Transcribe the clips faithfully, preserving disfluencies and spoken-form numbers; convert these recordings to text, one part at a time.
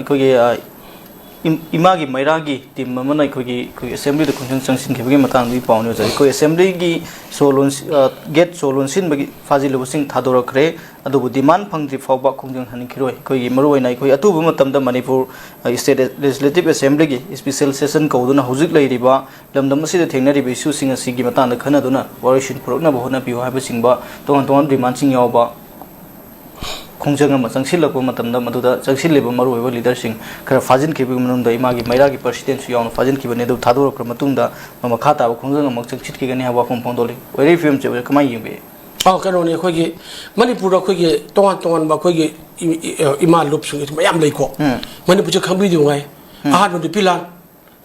ꯑꯩꯈꯣꯏꯒꯤ, ꯑ, ꯏꯝ-, ꯏꯃꯥꯒꯤ ꯃꯩꯔꯥꯒꯤ ꯇꯤꯝ ꯑꯃꯅ ꯑꯩꯈꯣꯏꯒꯤ, ꯑꯩꯈꯣꯏꯒꯤ ꯑꯦꯁꯦꯝꯕ꯭ꯂꯤꯗ ꯈꯣꯡꯖꯪ ꯆꯪꯁꯤꯟꯈꯤꯕꯒꯤ ꯃꯇꯥꯡꯗꯨꯒꯤ ꯄꯥꯎꯅꯤ, ꯑꯣꯖꯥ꯫ ꯑꯩꯈꯣꯏ ꯑꯦꯁꯦꯝꯕ꯭ꯂꯤꯒꯤ ꯁꯣ ꯂꯣꯟꯁꯤ-, ꯑ, ꯒꯦꯠ ꯁꯣ ꯂꯣꯟꯁꯤꯟꯕꯒꯤ ꯐꯥꯖꯤꯜꯂꯨꯕꯁꯤꯡ ꯊꯥꯗꯣꯔꯛꯈ꯭ꯔꯦ꯫ ꯑꯗꯨꯕꯨ ꯗꯤꯃꯥꯟ ꯐꯪꯗ꯭ꯔꯤ ꯐꯥꯎꯕ ꯈꯣꯡꯖꯪ ꯍꯟꯈꯤꯔꯣꯏ꯫ ꯑꯩꯈꯣꯏꯒꯤ ꯃꯔꯨꯑꯣꯏꯅ ꯑꯩꯈꯣꯏ ꯑꯊꯨꯕ ꯃꯇꯝꯗ ꯃꯅꯤꯄꯨꯔ, ꯑ, ꯁ꯭ꯇꯦꯠ ꯂꯦꯖꯤꯁꯂꯦꯇꯤꯚ ꯑꯦꯁꯦꯝꯕ꯭ꯂꯤꯒꯤ ꯁ꯭ꯄꯤꯁꯦꯜ ꯁꯦꯁꯟ ꯀꯧꯗꯨꯅ ꯍꯧꯖꯤꯛ ꯂꯩꯔꯤꯕ ꯂꯝꯗꯝ ꯑꯁꯤꯗ ꯊꯦꯡꯅꯔꯤꯕ ꯏꯁꯨꯁꯤꯡ ꯑꯁꯤꯒꯤ ꯃꯇꯥꯡꯗ ꯈꯟꯅꯗꯨꯅ ꯋꯥꯔꯣꯏꯁꯤꯟ ꯄꯨꯔꯛꯅꯕ ꯍꯣꯠꯅꯕꯤꯌꯨ ꯍꯥꯏꯕꯆꯤꯡꯕ ꯇꯣꯉꯥꯟ ꯇꯣꯉꯥꯟꯕ ꯗꯤꯃꯥꯟꯁꯤꯡ ꯌꯥꯎꯕ ꯈꯣꯡꯖꯪ ꯑꯃ ꯆꯪꯁꯤꯜꯂꯛꯄ ꯃꯇꯝꯗ, ꯃꯗꯨꯗ ꯆꯪꯁꯤꯜꯂꯤꯕ ꯃꯔꯨꯑꯣꯏꯕ ꯂꯤꯗꯔꯁꯤꯡ ꯈꯔ ꯐꯥꯖꯤꯟꯈꯤꯕꯒꯤ ꯃꯅꯨꯡꯗ ꯏꯃꯥꯒꯤ ꯃꯩꯔꯥꯒꯤ ꯄ꯭ꯔꯁꯤꯗꯦꯟꯁꯨ ꯌꯥꯎꯅ ꯐꯥꯖꯤꯟꯈꯤꯕꯅꯤ꯫ ꯑꯗꯨ ꯊꯥꯗꯣꯔꯛꯈ꯭ꯔ ꯃꯇꯨꯡꯗ ꯃꯈꯥ ꯇꯥꯕ ꯈꯣꯡꯖꯪ ꯑꯃ ꯆꯪꯁꯤꯟꯈꯤꯒꯅꯤ ꯍꯥꯏꯕ ꯋꯥꯐꯝ ꯐꯣꯡꯗꯣꯛꯂꯤ꯫ ꯑꯣꯏꯔꯤꯕ ꯐꯤꯕꯝꯁꯦ ꯀꯃꯥꯏꯅ ꯌꯦꯡꯕꯤ? ꯑꯥ, ꯀꯩꯅꯣꯅꯤ, ꯑꯩꯈꯣꯏꯒꯤ ꯃꯅꯤꯄꯨꯔꯗ ꯑꯩꯈꯣꯏꯒꯤ ꯇꯣꯉꯥꯟ ꯇꯣꯉꯥꯟꯕ ꯑꯩꯈꯣꯏꯒꯤ ꯏ-, ꯏ-, ꯏꯃꯥ ꯂꯨꯞꯁꯤꯡ ꯃꯌꯥꯝ ꯂꯩꯀꯣ꯫ ꯎꯝ꯫ ꯃꯅꯤꯄꯨꯔꯁꯦ ꯈꯪꯕꯤꯗꯦ ꯉꯥꯏ꯫ ꯎꯝ꯫ ꯑꯍꯥꯟꯕ ꯅꯨꯄꯤ ꯂꯥꯟ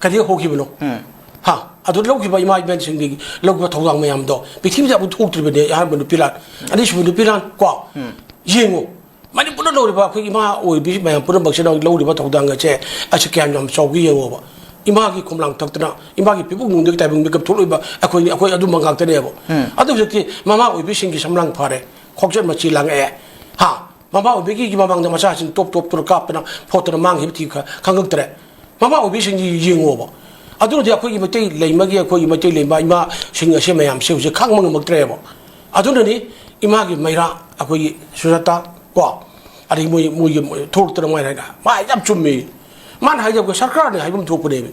ꯀꯔꯤ ꯍꯧꯈꯤꯕꯅꯣ? ꯎꯝ꯫ ꯍꯥ? ꯑꯗꯨ ꯂꯧꯈꯤꯕ ꯏꯃꯥ ꯏꯕꯦꯟꯁꯤꯡꯒꯤ ꯂꯧꯈꯤꯕ ꯊꯧꯗꯥꯡ ꯃꯌꯥꯝꯗꯣ ꯄ꯭ꯔꯤꯊꯤꯕꯤꯗ ꯑꯃꯨꯛ ꯊꯣꯛꯇ꯭ꯔꯤꯕꯅꯦ꯫ ꯑꯍꯥꯟꯕ ꯅꯨꯄꯤ ꯂꯥꯟ, ꯑꯅꯤꯁꯨꯕ ꯅꯨꯄꯤ ꯂꯥꯟ ꯀꯣ꯫ ꯎꯝ꯫ ꯌꯦꯡꯉꯨ, ꯃꯅꯤꯄꯨꯔꯗ ꯂꯧꯔꯤꯕ ꯑꯩꯈꯣꯏꯒꯤ ꯏꯃꯥ ꯑꯣꯏꯕꯤ ꯃꯌꯥꯝ ꯄꯨꯝꯅꯃꯛꯁꯤꯅ ꯂꯧꯔꯤꯕ ꯊꯧꯗꯥꯡ ꯑꯁꯦ, ꯑꯁꯤ ꯀꯌꯥꯝ ꯌꯥꯝ ꯆꯥꯎꯒꯦ ꯌꯦꯡꯉꯣꯕ꯫ ꯏꯃꯥꯒꯤ ꯈꯣꯝꯂꯥꯡ ꯊꯛꯇꯅ, ꯏꯃꯥꯒꯤ ꯄꯤꯕꯨꯡ ꯅꯨꯡꯗꯒꯤ ꯇꯥꯏꯕꯪ ꯃꯤꯀꯞ ꯊꯣꯛꯂꯛꯏꯕ ꯑꯩꯈꯣꯏ, ꯑꯩꯈꯣꯏ ꯑꯗꯨꯝꯕ ꯉꯥꯛꯇꯅꯦꯕ꯫ ꯎꯝ꯫ ꯑꯗꯨ ꯍꯧꯖꯤꯛꯇꯤ ꯃꯃꯥ ꯑꯣꯏꯕꯤꯁꯤꯡꯒꯤ ꯁꯝꯂꯥꯡ ꯐꯥꯔꯦ, ꯈꯣꯡꯆꯠ ꯃꯆꯤ ꯂꯥꯡꯉꯛꯑꯦ꯫ ꯍꯥ? ꯃꯃꯥ ꯑꯣꯏꯕꯤꯒꯤ ꯃꯃꯥꯡꯗ ꯃꯆꯥꯁꯤꯡ ꯇꯣꯞ ꯇꯣꯞ ꯇꯨꯔ ꯀꯥꯞꯇꯅ ꯐꯣꯠꯇꯅ ꯃꯥꯡꯈꯤꯕ ꯊꯤ ꯈ-, ꯈꯪꯉꯛꯇ꯭ꯔꯦ꯫ ꯃꯃꯥ ꯑꯣꯏꯕꯤꯁꯤꯡꯁꯤ ꯌꯦꯡꯉꯣꯕ꯫ ꯑꯗꯨꯅꯗꯤ ꯑꯩꯈꯣꯏꯒꯤ ꯃꯩꯇꯩ ꯂꯩꯃꯒꯤ, ꯑꯩꯈꯣꯏꯒꯤ ꯃꯩꯇꯩ ꯂꯩꯃ ꯏꯃꯥꯁꯤꯡ ꯑꯁꯤ ꯃꯌꯥꯝꯁꯦ ꯍꯧꯖꯤꯛ ꯈꯥꯡꯕ ꯉꯝꯃꯛꯇ꯭ꯔꯦꯕ꯫ ꯑꯗꯨꯅꯅꯤ ꯏꯃꯥꯒꯤ ꯃꯩꯔꯥ, ꯑꯩꯈꯣꯏꯒꯤ ꯁꯨꯖꯥꯇꯥ ꯀꯣ, ꯑꯗꯒꯤ ꯃꯣꯏ, ꯃꯣꯏꯒꯤ ꯊꯣꯛꯂꯛꯇꯅ ꯃꯣꯏ ꯍꯥꯏꯅ ꯃꯥ ꯌꯥꯝ ꯆꯨꯝꯃꯦ꯫ ꯃꯥꯅ ꯍꯥꯏꯖꯕ ꯁꯔꯀꯥꯔꯅ ꯍꯥꯏꯐꯝ ꯊꯣꯛꯄꯅꯦꯕ꯫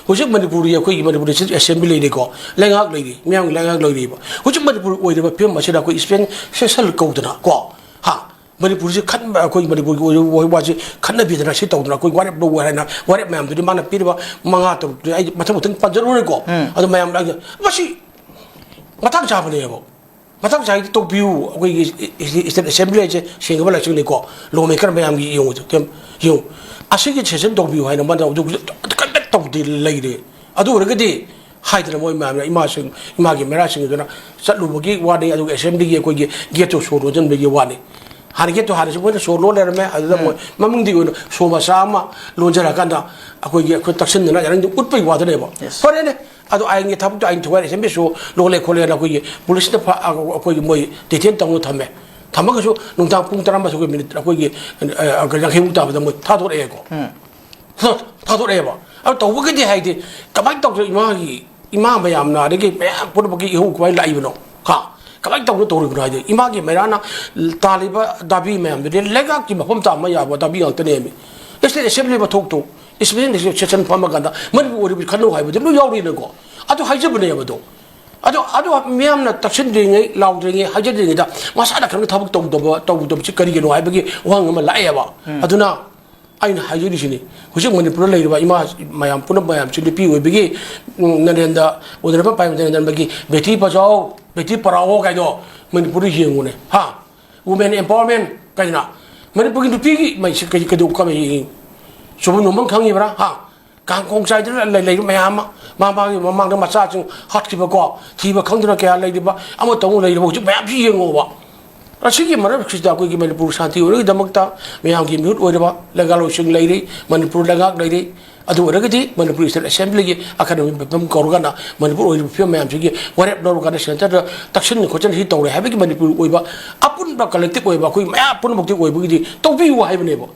ꯍꯧꯖꯤꯛ ꯃꯅꯤꯄꯨꯔꯒꯤ, ꯑꯩꯈꯣꯏꯒꯤ ꯃꯅꯤꯄꯨꯔꯗ ꯑꯦꯁꯦꯝꯕ꯭ꯂꯤ ꯂꯩꯔꯤꯀꯣ, ꯂꯩꯉꯥꯛ ꯂꯩꯔꯤ, ꯃꯤꯌꯥꯝꯒꯤ ꯂꯩꯉꯥꯛ ꯂꯩꯔꯤꯕ꯫ ꯍꯧꯖꯤꯛ ꯃꯅꯤꯄꯨꯔ ꯑꯣꯏꯔꯤꯕ ꯐꯤꯕꯝ ꯑꯁꯤꯗ ꯑꯩꯈꯣꯏ ꯏꯁꯄꯦꯟ ꯁꯦꯁꯟ ꯀꯧꯗꯅ ꯀꯣ, ꯍꯥ, ꯃꯅꯤꯄꯨꯔꯁꯤ ꯈꯟꯕ, ꯑꯩꯈꯣꯏ ꯃꯅꯤꯄꯨꯔꯒꯤ ꯑꯣꯏꯔꯤꯕ ꯋꯥꯁꯤ ꯈꯟꯅꯕꯤꯗꯅ ꯁꯤ ꯇꯧꯗꯅ ꯑꯩꯈꯣꯏ ꯋꯥꯔꯦꯞ ꯂꯧꯕ ꯍꯥꯏꯅ ꯋꯥꯔꯦꯞ ꯃꯌꯥꯝꯗꯨꯗꯤ ꯃꯥꯅ ꯄꯤꯔꯤꯕ ꯃꯉꯥ ꯇꯔꯨꯛꯇꯨꯗꯤ ꯑꯩ ꯃꯊꯪ ꯃꯊꯪ ꯄꯟꯖꯔꯨꯔꯦꯀꯣ꯫ ꯎꯝ꯫ ꯑꯗꯣ ꯃꯌꯥꯝꯅ ꯑꯩꯅ ꯃꯁꯤ ꯃꯇꯥꯡ ꯆꯥꯕꯅꯦꯕ꯫ ꯃꯊꯪ ꯆꯍꯤꯗ ꯇꯧꯕꯤꯌꯨ꯫ ꯑꯩꯈꯣꯏꯒꯤ ꯏꯁꯇꯦꯠ ꯑꯦꯁꯦꯝꯕ꯭ꯂꯤ ꯍꯥꯏꯁꯦ ꯁꯦꯡꯉꯕ ꯂꯥꯏꯁꯪꯅꯤꯀꯣ꯫ ꯂꯣ ꯃꯦꯀꯔ ꯃꯌꯥꯝꯒꯤ ꯌꯦꯡꯉꯨ, ꯌꯦꯡꯉꯨ꯫ ꯑꯁꯤꯒꯤ ꯁꯦꯁꯟ ꯇꯧꯕꯤꯌꯨ ꯍꯥꯏꯅ ꯃꯥꯅ ꯍꯧꯖꯤꯛ ꯍꯧꯖꯤꯛ ꯀꯟꯅ ꯇꯧꯗꯦ ꯂꯩꯔꯦ꯫ ꯑꯗꯨ ꯑꯣꯏꯔꯒꯗꯤ ꯍꯥꯏꯗꯅ ꯃꯣꯏ ꯃꯌꯥꯝꯅ ꯏꯃꯥꯁꯤꯡ, ꯏꯃꯥꯒꯤ ꯃꯩꯔꯥꯁꯤꯡ ꯑꯗꯨꯅ ꯆꯠꯂꯨꯕꯒꯤ ꯋꯥꯅꯤ, ꯑꯗꯨꯒ ꯑꯦꯁꯦꯝꯕ꯭ꯂꯤꯒꯤ ꯑꯩꯈꯣꯏꯒꯤ ꯒꯦꯠꯇꯨ ꯁꯣ ꯂꯣꯟꯁꯤꯟꯕꯒꯤ ꯋꯥꯅꯤ꯫ ꯍꯥꯟꯅ ꯒꯦꯠꯇꯨ ꯍꯥꯟꯅꯁꯨ ꯃꯣꯏꯅ ꯁꯣ ꯂꯣꯟ ꯂꯩꯔꯝꯃꯦ, ꯑꯗꯨꯗ ꯎꯝ꯫ ꯃꯣꯏ ꯃꯃꯤꯡꯗꯤ ꯑꯣꯏꯅ ꯁꯣ ꯃꯆꯥ ꯑꯃ ꯂꯣꯟꯖꯔꯀꯥꯟꯗ ꯑꯩꯈꯣꯏꯒꯤ, ꯑꯩꯈꯣꯏ ꯇꯛꯁꯤꯟꯗꯅ ꯌꯥꯔꯤꯉꯩꯗꯤ ꯎꯠꯄꯒꯤ ꯋꯥꯗꯅꯦꯕ꯫ Yes꯫ ꯐꯔꯦꯅꯦ, ꯑꯗꯣ ꯑꯥꯏꯟꯒꯤ ꯊꯕꯛꯇꯣ ꯑꯥꯏꯟ ꯊꯨꯒꯥꯏꯔꯦ, ꯑꯦꯁꯦꯝꯕ꯭ꯂꯤ ꯁꯣ ꯂꯣꯜꯂꯦ ꯈꯣꯠꯂꯦꯅ ꯑꯩꯈꯣꯏꯒꯤ ꯄꯨꯂꯤꯁꯅ ꯐ-, ꯑꯩꯈꯣꯏꯒꯤ ꯃꯣꯏ ꯗꯤꯇꯦꯟ ꯇꯧꯅ ꯊꯝꯃꯦ꯫ ꯊꯝꯃꯒꯁꯨ ꯅꯨꯡꯗꯥꯡ ꯄꯨꯡ ꯇꯔꯥꯃꯥꯊꯣꯏꯒ ꯃꯤꯅꯤꯠ ꯑꯩꯈꯣꯏꯒꯤ, ꯑ, ꯌꯥꯡꯈꯩꯃꯨꯛ ꯇꯥꯕꯗ ꯃꯣꯏ ꯊꯥꯗꯣꯔꯛꯑꯦꯀꯣ꯫ ꯊꯥꯗꯣꯔꯛꯑꯦꯕ꯫ ꯑꯗꯨ ꯇꯧꯕꯒꯤꯗꯤ ꯍꯥꯏꯗꯤ ꯀꯃꯥꯏꯅ ꯇꯧꯗꯅ ꯏꯃꯥꯒꯤ, ꯏꯃꯥ ꯃꯌꯥꯝꯅ, ꯑꯗꯒꯤ ꯃꯌꯥꯝ ꯄꯨꯝꯅꯃꯛꯀꯤ ꯏꯍꯧ ꯀꯃꯥꯏꯅ ꯂꯥꯛꯏꯕꯅꯣ? ꯍꯥ? ꯀꯃꯥꯏꯅ ꯇꯧꯗꯅ ꯇꯧꯔꯤꯕꯅꯣ ꯍꯥꯏꯗꯤ ꯏꯃꯥꯒꯤ ꯃꯩꯔꯥꯅ ꯇꯥꯜꯂꯤꯕ ꯗꯥꯕꯤ ꯃꯌꯥꯝꯗꯨꯗꯤ ꯂꯩꯉꯥꯛꯀꯤ ꯃꯐꯝ ꯇꯥꯕ ꯌꯥꯕ ꯗꯥꯕꯤ ꯉꯥꯛꯇꯅꯦꯃꯤ꯫ State Assembly ꯃꯊꯣꯛꯇꯣ, Special Session ꯐꯝꯃꯀꯥꯟꯗ ꯃꯅꯤꯄꯨꯔ ꯑꯣꯏꯔꯤꯕ ꯈꯟꯅꯧ ꯍꯥꯏꯕꯗꯤ ꯂꯣꯏ ꯌꯥꯎꯔꯤꯅꯀꯣ꯫ ꯑꯗꯨ ꯍꯥꯏꯖꯕꯅꯦꯕ ꯑꯗꯣ꯫ ꯑꯗꯣ, ꯑꯗꯣ ꯃꯤꯌꯥꯝꯅ ꯇꯛꯁꯤꯟꯗ꯭ꯔꯤꯉꯩ, ꯂꯥꯎꯗ꯭ꯔꯤꯉꯩ, ꯍꯥꯏꯖꯗ꯭ꯔꯤꯉꯩꯗ ꯃꯁꯥꯅ ꯈꯪꯅ ꯊꯕꯛ ꯇꯧꯗꯕ, ꯇꯧꯗꯕꯁꯤ ꯀꯔꯤꯒꯤꯅꯣ ꯍꯥꯏꯕꯒꯤ ꯋꯥꯍꯪ ꯑꯃ ꯂꯥꯛꯑꯦꯕ꯫ ꯑꯗꯨꯅ ꯑꯩꯅ ꯍꯥꯏꯖꯔꯤꯁꯤꯅꯤ, ꯍꯧꯖꯤꯛ ꯃꯅꯤꯄꯨꯔꯗ ꯂꯩꯔꯤꯕ ꯏꯃꯥ ꯃꯌꯥꯝ ꯄꯨꯝꯅꯃꯛ ꯃꯌꯥꯝꯁꯤ ꯅꯨꯄꯤ ꯑꯣꯏꯕꯒꯤ, ꯎꯝ, ꯅꯔꯦꯟꯗ, ꯑꯣꯅꯔꯦꯕꯜ ꯄ꯭ꯔꯥꯏꯝ ꯃꯤꯅꯤꯁꯇꯔ ꯅꯔꯦꯟꯗ꯭ꯔ ꯃꯣꯗꯤꯒꯤ ꯕꯦꯇꯤ ꯕꯆꯥꯎ, ꯕꯦꯇꯤ ꯄꯔꯥꯑꯣ ꯀꯥꯏꯗꯣ ꯃꯅꯤꯄꯨꯔꯗ ꯌꯦꯡꯉꯨꯅꯦ, ꯍꯥ? Women empowerment ꯀꯥꯏꯗꯅ ꯃꯅꯤꯄꯨꯔꯒꯤ ꯅꯨꯄꯤꯒꯤ ꯃꯩꯁꯤ ꯀꯩ-, ꯀꯩꯗꯧ ꯀꯃꯥꯏ ꯌꯦꯡꯉꯤ? ꯆꯨꯝꯕ ꯅꯣꯝꯕ ꯈꯪꯉꯤꯕ꯭ꯔꯥ? ꯍꯥ? ꯀꯥꯡꯈꯣꯡ ꯆꯥꯏꯗꯨꯅ ꯂꯩ-, ꯂꯩꯕ ꯃꯌꯥꯝ ꯑꯃ, ꯃꯃꯥ ꯃꯄꯥꯒꯤ ꯃꯃꯥꯡꯗ ꯃꯆꯥꯁꯤꯡ ꯍꯥꯠꯈꯤꯕꯀꯣ, ꯊꯤꯕ ꯈꯪꯗꯅ ꯀꯌꯥ ꯂꯩꯔꯤꯕ, ꯑꯃ ꯇꯧꯕ ꯂꯩꯔꯤꯕ, ꯍꯧꯖꯤꯛ ꯃꯌꯥꯝꯁꯤ ꯌꯦꯡꯉꯣꯕ꯫ ꯑꯁꯤꯒꯤ ꯃꯔꯛꯁꯤꯗ ꯑꯩꯈꯣꯏꯒꯤ ꯃꯅꯤꯄꯨꯔ ꯁꯥꯟꯇꯤ ꯑꯣꯏꯅꯕꯒꯤꯗꯃꯛꯇ ꯃꯌꯥꯝꯒꯤ ꯃꯤꯍꯨꯠ ꯑꯣꯏꯔꯕ ꯂꯩꯉꯥꯛꯂꯣꯏꯁꯤꯡ ꯂꯩꯔꯤ, ꯃꯅꯤꯄꯨꯔ ꯂꯩꯉꯥꯛ ꯂꯩꯔꯤ꯫ ꯑꯗꯨ ꯑꯣꯏꯔꯒꯗꯤ ꯃꯅꯤꯄꯨꯔ State Assemblyꯒꯤ ꯑꯈꯟꯅꯕ ꯃꯤꯐꯝ ꯀꯧꯔꯒꯅ ꯃꯅꯤꯄꯨꯔ ꯑꯣꯏꯔꯤꯕ ꯐꯤꯕꯝ ꯃꯌꯥꯝꯁꯤꯒꯤ ꯋꯥꯔꯦꯞ ꯂꯧꯔꯀꯥꯟꯗ centreꯗ ꯇꯛꯁꯤꯟ ꯈꯣꯠꯆꯤꯟ ꯁꯤ ꯇꯧꯔꯦ ꯍꯥꯏꯕꯒꯤ ꯃꯅꯤꯄꯨꯔ ꯑꯣꯏꯕ ꯑꯄꯨꯟꯕ collective ꯑꯣꯏꯕ ꯑꯩꯈꯣꯏ ꯃꯌꯥꯝ ꯄꯨꯝꯅꯃꯛꯇꯤ ꯑꯣꯏꯕꯒꯤꯗꯤ ꯇꯧꯕꯤꯌꯨ ꯍꯥꯏꯕꯅꯦꯕ꯫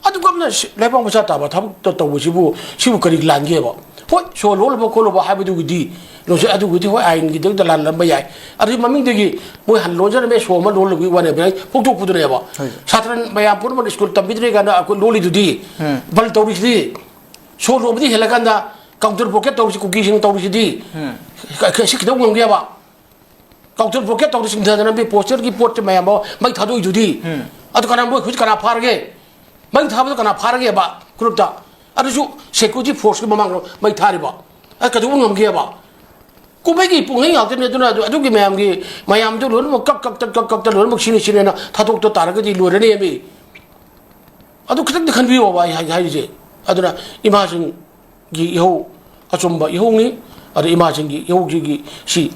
ꯑꯗꯨꯒꯨꯝꯅ ꯁꯤ-, ꯂꯩꯕꯥꯛ ꯃꯆꯥ ꯇꯥꯕ ꯊꯕꯛꯇ ꯇꯧꯕꯁꯤꯕꯨ, ꯁꯤꯕꯨ ꯀꯔꯤ ꯂꯥꯟꯒꯦꯕ? ꯍꯣꯏ, ꯁꯣ ꯂꯣꯜꯂꯕ ꯈꯣꯠꯂꯕ ꯍꯥꯏꯕꯗꯨꯒꯤꯗꯤ, ꯂꯣꯟꯁꯦ ꯑꯗꯨꯕꯨꯗꯤ ꯍꯣꯏ, ꯑꯥꯏꯟꯒꯤꯗꯃꯛꯇ ꯂꯥꯟꯂꯝꯕ ꯌꯥꯏ꯫ ꯑꯗꯨꯒꯤ ꯃꯃꯤꯡꯗꯒꯤ ꯃꯣꯏ ꯍꯥꯟꯅ ꯂꯣꯟꯖꯔꯝꯃꯦ, ꯁꯣ ꯑꯃ ꯂꯣꯜꯂꯕꯒꯤ ꯋꯥꯅꯦꯕ, ꯄꯣꯛꯊꯣꯛꯄꯗꯨꯅꯦꯕ꯫ ꯍꯣꯏ꯫ ꯁꯥꯇ꯭ꯔ ꯃꯌꯥꯝ ꯄꯨꯝꯅꯃꯛ ꯁ꯭ꯀꯨꯜ ꯇꯝꯕꯤꯗ꯭ꯔꯦ ꯀꯥꯏꯅ ꯑꯩꯈꯣꯏ ꯂꯣꯜꯂꯤꯗꯨꯗꯤ, ꯎꯝ꯫ ꯕꯟ ꯇꯧꯔꯤꯁꯤꯗꯤ, ꯁꯣ ꯂꯣꯟꯕꯗꯤ ꯍꯦꯜꯂꯀꯥꯟꯗ counter pocket ꯇꯧꯔꯤꯁꯤ, ꯀꯨꯀꯤꯁꯤꯡ ꯇꯧꯔꯤꯁꯤꯗꯤ, ꯎꯝ꯫ ꯀ-, ꯀ-, ꯁꯤ ꯈꯤꯇꯪ ꯉꯝꯒꯦꯕ꯫ Counter pocket ꯇꯧꯗ ꯆꯤꯡꯊꯗꯅ ꯃꯤ posterꯒꯤ ꯄꯣꯠꯁꯦ ꯃꯌꯥꯝ ꯑꯃ ꯃꯩ ꯊꯥꯗꯣꯛꯏꯗꯨꯗꯤ꯫ ꯎꯝ꯫ ꯑꯗꯨ ꯀꯅꯥ, ꯃꯣꯏ ꯍꯧꯖꯤꯛ ꯀꯅꯥ ꯐꯥꯔꯒꯦ? ꯃꯩ ꯊꯥꯕꯗ ꯀꯅꯥ ꯐꯥꯔꯒꯦꯕ ꯈꯨꯔꯨꯞꯇ? ꯑꯗꯨꯁꯨ security forceꯀꯤ ꯃꯃꯥꯡꯗ ꯃꯩ ꯊꯥꯔꯤꯕ꯫ ꯑ, ꯀꯩꯗꯧꯕ ꯉꯝꯒꯦꯕ? ꯀꯨꯝꯍꯩꯒꯤ ꯄꯨꯡꯍꯩ ꯉꯥꯛꯇꯅꯤ꯫ ꯑꯗꯨꯅ ꯑꯗꯨ, ꯑꯗꯨꯒꯤ ꯃꯌꯥꯝꯒꯤ, ꯃꯌꯥꯝꯗꯨ ꯂꯣꯏꯅꯃꯛ ꯀꯛ, ꯀꯛ, ꯀꯛ, ꯀꯛ, ꯀꯛꯇ ꯂꯣꯏꯅꯃꯛ ꯁꯤꯅꯤ, ꯁꯤꯅꯦꯅ ꯊꯥꯗꯣꯛꯇ ꯇꯥꯔꯒꯗꯤ ꯂꯣꯏꯔꯅꯦꯃꯤ꯫ ꯑꯗꯨ ꯈꯤꯇꯪꯗꯤ ꯈꯟꯕꯤꯌꯣꯕ ꯑꯩ ꯍꯥꯏ-, ꯍꯥꯏꯔꯤꯁꯦ꯫ ꯑꯗꯨꯅ ꯏꯃꯥꯁꯤꯡ ꯒꯤ ꯏꯍꯧ ꯑꯆꯨꯝꯕ ꯏꯍꯧꯅꯤ꯫ ꯑꯗ ꯏꯃꯥꯁꯤꯡꯒꯤ ꯏꯍꯧꯁꯤꯒꯤ ꯁꯤ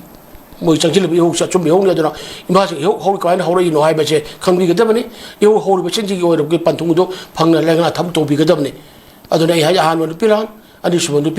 ꯃꯣꯏ ꯆꯪꯁꯤꯜꯂꯤꯕ ꯏꯍꯧꯁꯤ ꯑꯆꯨꯝꯕ ꯏꯍꯧꯅꯤ꯫ ꯑꯗꯨꯅ ꯏꯃꯥꯁꯤꯡ ꯏꯍꯧ ꯍꯧꯔꯤ ꯀꯃꯥꯏꯅ ꯍꯧꯔꯛꯏꯅꯣ ꯍꯥꯏꯕꯁꯦ ꯈꯪꯕꯤꯒꯗꯕꯅꯤ꯫ ꯏꯍꯧ ꯍꯧꯔꯤꯕꯁꯤꯡꯁꯤꯒꯤ ꯑꯣꯏꯔꯕꯒꯤ ꯄꯟꯊꯨꯡꯗꯣ ꯐꯪꯅ ꯂꯩꯉꯥꯛꯅ ꯊꯕꯛ ꯇꯧꯕꯤꯒꯗꯕꯅꯤ꯫ ꯑꯗꯨꯅ ꯑꯩ ꯍꯥꯏ ꯑꯍꯥꯟꯕ ꯅꯨꯄꯤꯔꯥꯟ, ꯑꯅꯤꯁꯨꯕ ꯅꯨꯄꯤ